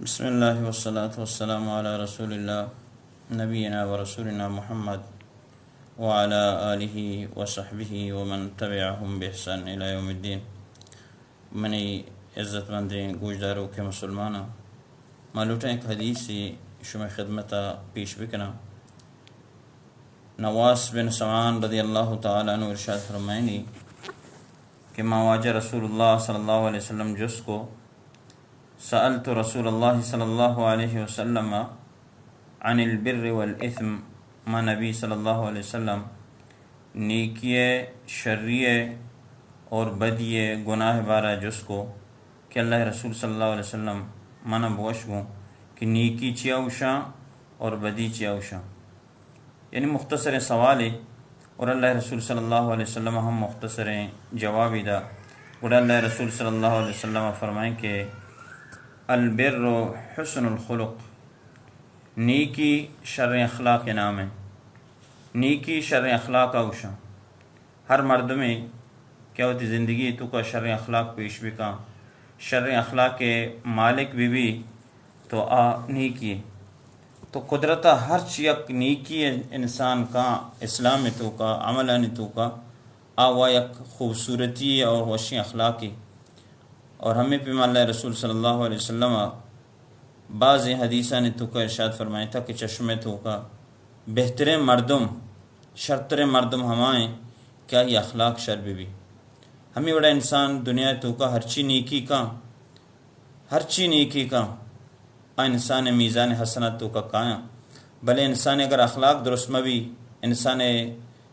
بسم الله والصلاة والسلام على رسول الله نبينا ورسولنا محمد وعلى آله وصحبه ومن تبعهم بإحسان إلى يوم الدين. منی عزت مندیں گوشداروکیں مسلماناں، ما لوٹاں یک حدیثے شمئے خدمتا پیش بکناں۔ نواس بن سمعان رضی اللہ تعالی عنہ ارشاد فرمائنی کہ ما واجہ رسول اللہ صلی اللہ علیہ وسلم جست کو، سألت رسول اللہ صلی اللہ علیہ وسلم عن البر والإثم، ما نبی صلی اللہ علیہ وسلم نیکی، شری اور بدی، گناہ بارہ جست کو کہ اللہ رسول صلی اللہ علیہ وسلم منا بوش گوں کہ نیکی چیا اوشاں اور بدی چیا اوشاں۔ یعنی مختصریں سوالے، اور اللہ رسول صلی اللہ علیہ وسلم ہم مختصریں جوابے دا۔ گڑا اللہ رسول صلی اللہ علیہ وسلم فرمائیں کہ البر حسن الخلق، نیکی شریں اخلاق نام ہے۔ نیکی شریں اخلاق اوشاں۔ ہر مردمے کہ وتی زندگی توکا شریں اخلاق پیش بکاں، شریں اخلاق مالک بہ بی، تو آ نیکی۔ تو قدرتا ہرچ یک نیکی انسان کا اسلام توکا، عملانی توکا، آ وا یک خوبصورتی اور وشیں اخلاقی۔ اور ہمیں پیما اللہ رسول صلی اللہ علیہ وسلم بعض حدیثانی توکا ارشاد فرمائیتا کہ چشمے توکا بہتریں مردم، شرتریں مردم ہمائیں کہ آئی اخلاق شر بہ بی۔ ہمیں وڑا انسان دنیا توکا ہرچی نیکی کا، ہرچی نیکی کا، آ انسان میزان حسنات توکا کایاں۔ بلے انسان اگر اخلاق درست مبی، انسان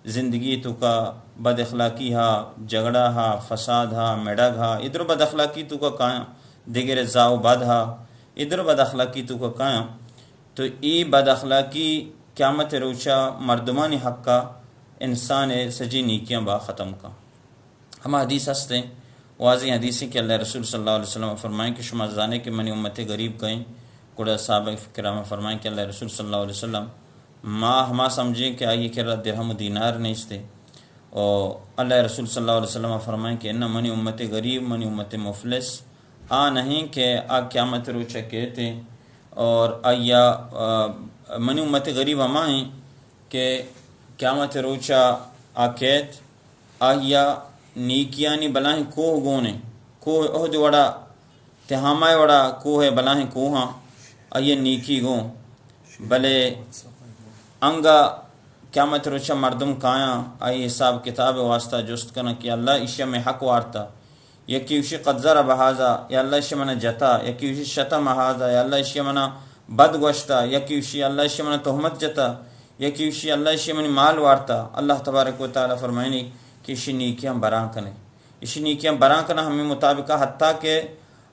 زندگی توکا بد اخلاقی ہا، جھگڑا ہا، فساد ہا، مڑگ ہا، ادھر بد اخلاقی توکا کایاں، دگرے زاو بد ہا، ادھر بد اخلاقی توکا کایاں، تو ای بد اخلاقی قیامت روچا مردمانی حقا انسان سجی نیکیاں با ختم کا۔ ہما حدیث ہستیں، واضح حدیثیں کہ اللہ رسول صلی اللہ علیہ وسلم فرمائیں کہ شما زانے کہ منی امت غریب کہیں، گڑا صحابہ کرام فرمائیں کہ اللہ رسول صلی اللہ علیہ وسلم، ما ہما سمجھیں کہ آئی کرا درہم و دینار نیستے۔ اور اللہ رسول صلی اللہ علیہ وسلم فرمائیں کہ انہ منی امت غریب، منی امت مفلس آ نہیں کہ آ قیامت روچ کہتے، اور آیا، آ، منی امت غریب ہما ہیں کہ قیامت روچا آ کہت، آیا نیکیانی بلاہیں کوہ گونے، کوہ احد وڑا، تہامہ وڑا کوہ بلاہیں کوہاں، آیا نیکی گون۔ بلے انگا قیامت روچا مردم کایاں، آئی حساب کتاب واسطہ جست کناں کہ اللہ ایشی میں حق وارتا۔ یکی گوشی قد ضرب هذا، یا اللہ ایشی منا جتا۔ یکی گوشی شتم هذا، یا اللہ ایشی منا بد گوشتا۔ یکی گوشی اللہ ایشی منا تہمت جتا۔ یکی گوشی اللہ ایشی منی مال وارتا۔ اللہ تبارک و تعالی فرمائنی کہ ایشی نیکیاں براں کنے، ایشی نیکیاں براں کنا ہمیں مطابقہ، حتیٰ کہ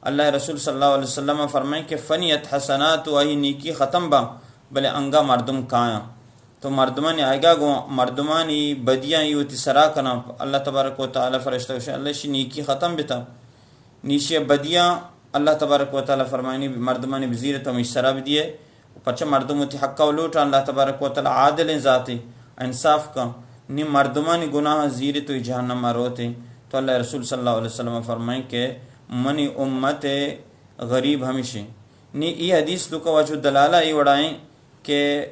اللہ رسول صلی اللہ علیہ وسلم فرمائیں کہ فنیت حسنات، و آئی نیکی ختم با، بلے انگا مردم کایاں۔ تو مردمانی آئیگا گوں مردمانی بدیاں ای وتی سرا کناں۔ اللہ تبارک و تعالی فرشتہ گوشاں، اللہ ایشی نیکی ختم بتا، نی ایشی بدیاں اللہ تبارک و تعالی فرمائنی مردمانی بزیر تو ہمیش سرا بدیے۔ پرچہ مردم وتی حقا و لوٹاں، اللہ تبارک و تعالی عادلیں ذاتے، انصاف کن۔ نی مردمانی گناہ زیر تو جہنم روتے۔ تو اللہ رسول صلی اللہ علیہ وسلم فرمائیں کہ منی امت غریب ہمیشیں۔ نی ای حدیث توکا وجہ دلالہ ای وڑائیں کہ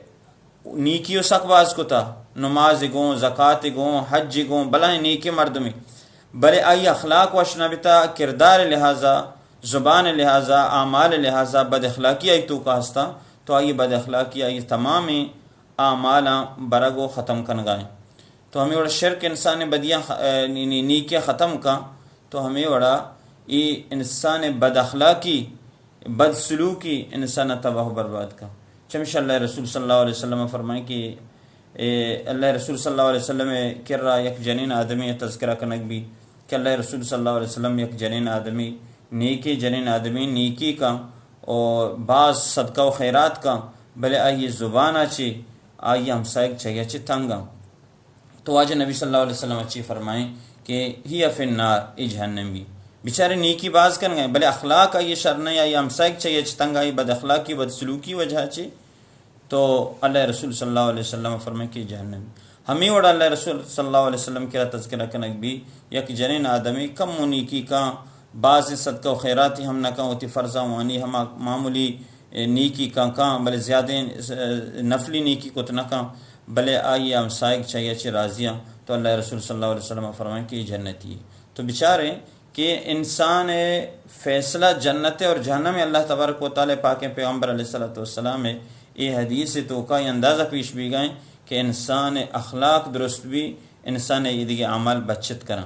نیکی و سک باز کتا، نماز گوں، زکات گوں، حج گوں، بلاہیں نیکیں مردمے، بلے آئی اخلاق وش نہ بتا، کردار لحاظا، زبان لحاظا، اعمال لحاظا بد اخلاقی آئی توکا ہستا، تو آئی بد اخلاقی آئی تمامیں اعمالاں برگ و ختم کنگائیں۔ تو ہمیں وڑا شرک انسان بدیاں خ-، اے، نی-، نی-، نیکیاں ختم کا، تو ہمیں وڑا ای انسان بد اخلاقی، بد سلوکی انسان تباہ و برباد کا۔ چمش اللہ رسول صلی اللہ علیہ وسلم فرمائیں کہ، اے، اللہ رسول صلی اللہ علیہ وسلم کرا یک جنین آدمی تذکرہ کنگ بی کہ اللہ رسول صلی اللہ علیہ وسلم یک جنین آدمی، نیکی جنین آدمی، نیکی کا اور باز صدقہ و خیرات کا، بلے آئی زبان چی، آئی ہمسائگ چگہ چی تنگا۔ تو واجہ نبی صلی اللہ علیہ وسلم چی فرمائیں کہ هي في النار، ای جہنم بی۔ بیچارے نیکی باز کن گئے، بلے اخلاق آئی شر نہیں، آئی ہمسائگ چاہیے چی تنگ، آئی بد اخلاقی، بد سلوکی وجہ چی۔ تو اللہ رسول صلی اللہ علیہ وسلم فرمائیں کہ جہنم بی۔ ہمیں وڑا اللہ رسول صلی اللہ علیہ وسلم کرا تذکرہ کنگ بی، یک جنین آدمی کم و نیکی کا، باز صدقہ و خیراتی ہم نہ کن، وتی فرضاں وانی ہما معمولی نیکی کن کن، بلے زیادہ نفلی نیکی کت نہ کن، بلے آئی ہمسائگ چاہیے چی راضیاں، تو اللہ رسول صلی اللہ علیہ وسلم فرمائیں کہ یہ جنتی ہے۔ تو بچاریں کہ انسان فیصلہ جنت اور جہنم اللہ تبارک و تعالی پاکیں پیغمبر علیہ الصلوۃ والسلام اے حدیث توکا یہ اندازہ پیش بیگائیں کہ انسان اخلاق درست بھی، انسان ایدگہ اعمال بچت کرن۔